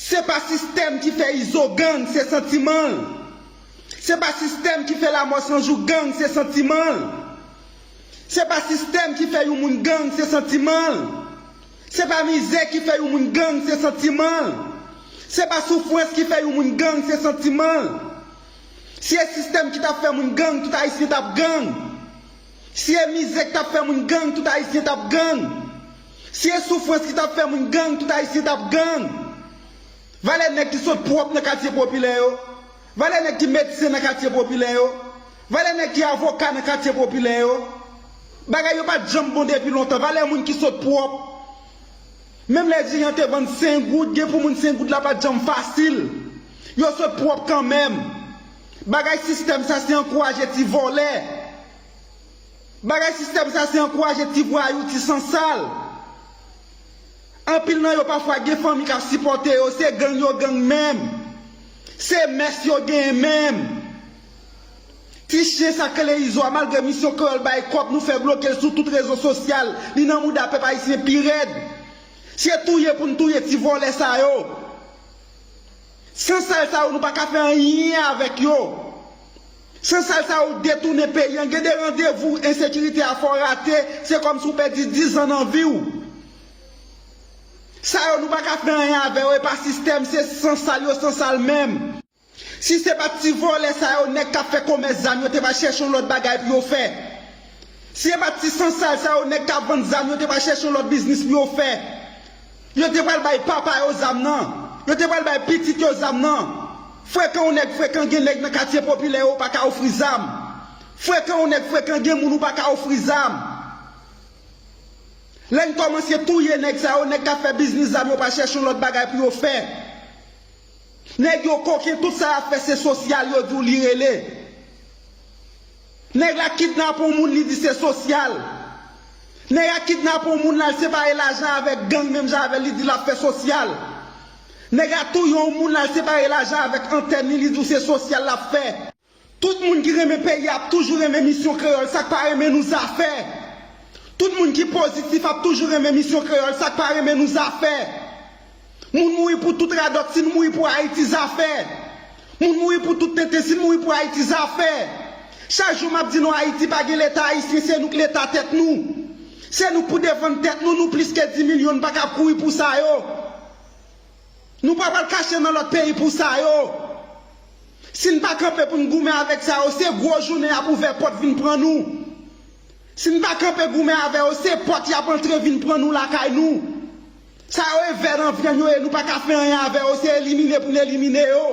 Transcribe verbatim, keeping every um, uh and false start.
Se pa sistèm ki fè Izo gang, se santiman l. Se pa sistèm ki fè Lamò San Jou gang, se santiman l. Se pa sistèm ki fè yon moun gang, se santiman l. Se pa mizè ki fè yon moun gang, se santiman l. Se pa soufrans ki fè yon moun gang, se santiman l. Si e sistèm ki t ap fè moun gang, tout Ayisyen t ap gang. Si e mizè ki t ap fè moun gang, tout Ayisyen t ap gang. Si e soufrans ki t ap fè moun gang, tout Ayisyen t ap gang. Valè nèg ki sot pwòp nan katye popilè yo. Valè nèg ki medsen nan katye popilè yo. Valè nèg ki avoka nan katye popilè yo. Bagay yo pa t janm bon depi lontan. Valè moun ki sot pwòp. Menm lè dirijan te vann senk goud, gen pou moun senk goud la pa t janm fasil. Yo sot pwòp kanmenm. Bagay sistèm sa se ankouraje ti vòlè. Bagay sistèm sa se ankouraje ti vwayou, ti sansal. Anpil nan yo pafwa gen fanmi k ap sipòte yo, se gang yo gang menm. Se mès yo genyen menm. Ti chen sa k rele Izo a, malgre Misyon Kreyòl bay kòb, nou fè bloke l sou tout rezo sosyal. Li nan mouda pèp ayisyen pi rèd. Se touye pou n touye ti vòlè sa yo. Sansal sa yo, nou pa ka fè anyen avèk yo. Sansal sa yo detounen peyi an. Gen de randevou ensekirite a fè w rate, se kòmsi w pèdi diz an nan vi w. Sa yo, nou pa ka fè anyen avè yo, e pa sistèm, se sansal yo sansal menm. Si se pa t ti vòlè sa yo, nèg k ap fè komès zam yo te pral chèche yon lòt bagay pou yo fè. Si se pa t ti sansal sa yo, nèg k ap vann zam yo te pral chèche yon lòt biznis pou yo fè. Yo te pral bay papa yo zam nan. Yo te pral bay pitit yo zam nan. Frekan yon nèg frekan, gen nèg nan katye popilè yo pa ka ofri zam. Frekan yon nèg frekan, gen moun ou pa ka ofri zam. Lè n kòmanse touye nèg sa yo, nèg k ap fè biznis zam yo pral chèche yon lòt bagay pou yo fè. Nèg yo koken, tout sa y ap fè se sosyal, yo di w li rele. Nèg la kidnape yon moun, li di se sosyal. Nèg la kidnape yon moun, l al separe lajan avèk gang menm jan avè l, li di l ap fè sosyal. Nèg la touye yon moun, l al separe lajan avèk antèn li, li di w se sosyal l ap fè. Tout moun ki renmen peyi a ap toujou renmen Misyon Kreyòl, sa k pa renmen nou zafè. Tout moun ki pozitif ap toujou renmen Misyon Kreyòl, sa k pa renmen nou zafè. Moun mouri pou tout radòt, si n mouri pou Ayiti zafè. Moun mouri pou tout tenten, si n mouri pou Ayiti zafè. Chak jou m ap di nou Ayiti pa gen leta ayisyen, se nou k leta tèt nou. Se nou k pou defann tèt nou, nou plis ke dis milyon, n pa ka ap kouri pou sa yo. Nou pa pral kache nan lòt peyi pou sa yo. Si n pa kanpe pou n goumen avèk sa yo, se gwo jounen y ap ouvè pòt vin pran nou. Si n pa kanpe goumen avè yo, se pòt y ap antre vin pran nou lakay nou. Sa yo e vè nan vyann yo ye, nou pa ka fè anyen avè yo, se elimine pou n elimine yo.